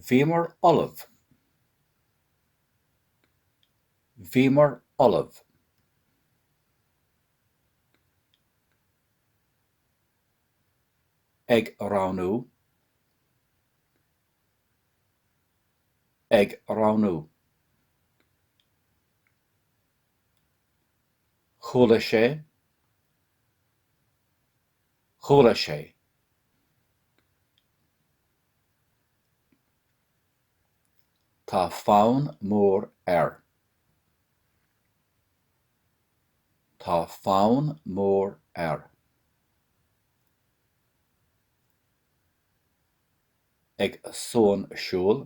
Bhíomar ullamh. Bhíomar ullamh. Ag roghnú. Ag roghnú. Chuala sé. Chuala sé. Tá fonn mór air. Tá fonn mór air. Ag suansiúl.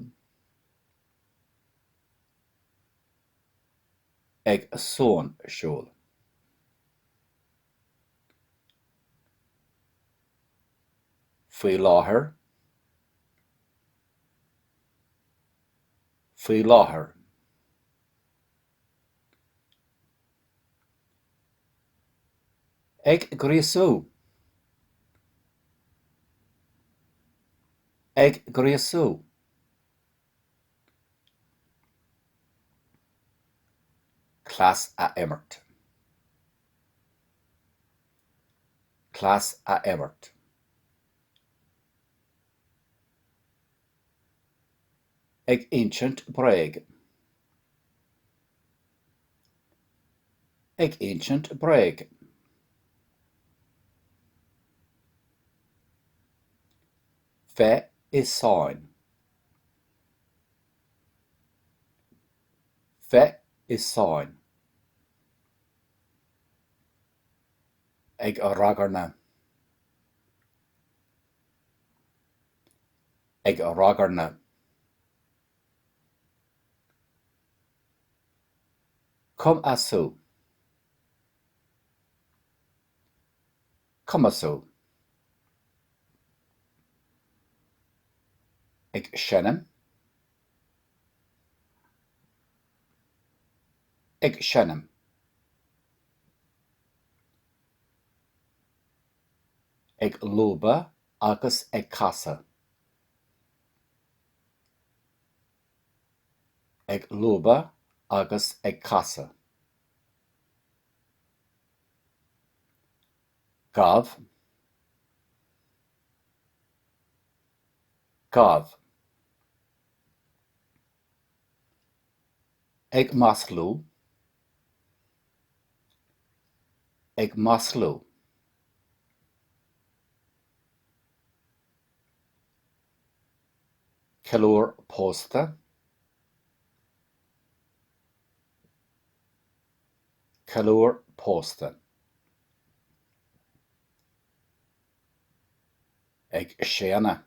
Ag suansiúl. Faoi láthair. Faoi láthair. Ag gríosú. Ag gríosú. Cleas a imirt. Cleas a imirt. Ag insint bréag. Ag insint bréag. Bheith i sáinn. Bheith i sáinn. Ag ragairne. Ag ragairne. Cumasú. Cumasú. Ag seinm. Ag seinm. Ag lúbadh agus ag casadh. Ag lúbadh agus ag casadh. Gabh. Gabh. Ag maslú. Ag maslú. Ceiliúr pósta. Ceiliúr pósta. Ag séanadh.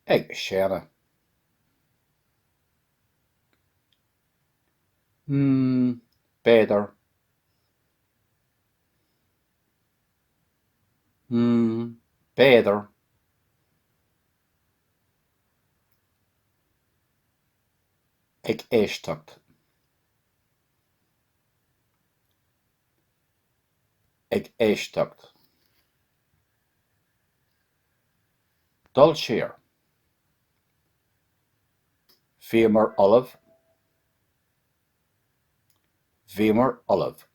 Ag séanadh. Hmm, b'fhéidir. Hmm, b'fhéidir. Ag éisteacht. Ag éisteacht. Dul siar. Bhíomar ullamh. Bhíomar ullamh.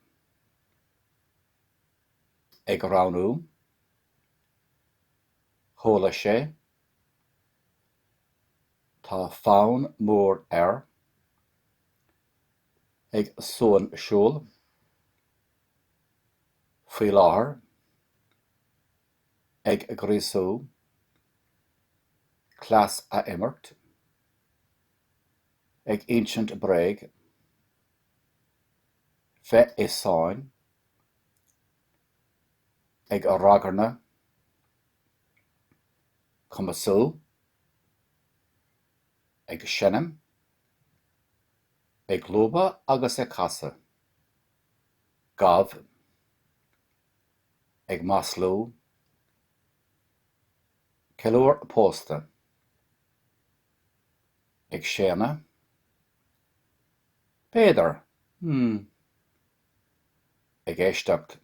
Ag roghnú. Chuala sé. Tá fonn mór air. Ag suansiúl. Faoi láthair. Ag gríosú. Cleas a imirt. Ag insint bréag. Bheith i sáinn. Ag ragairne. Cumasú. Ag seinm. Ag lúbadh agus ag casadh. Gabh. Ag maslú. Ceiliúr pósta. Ag séanadh. B'fhéidir. Hmm. Ag éisteacht.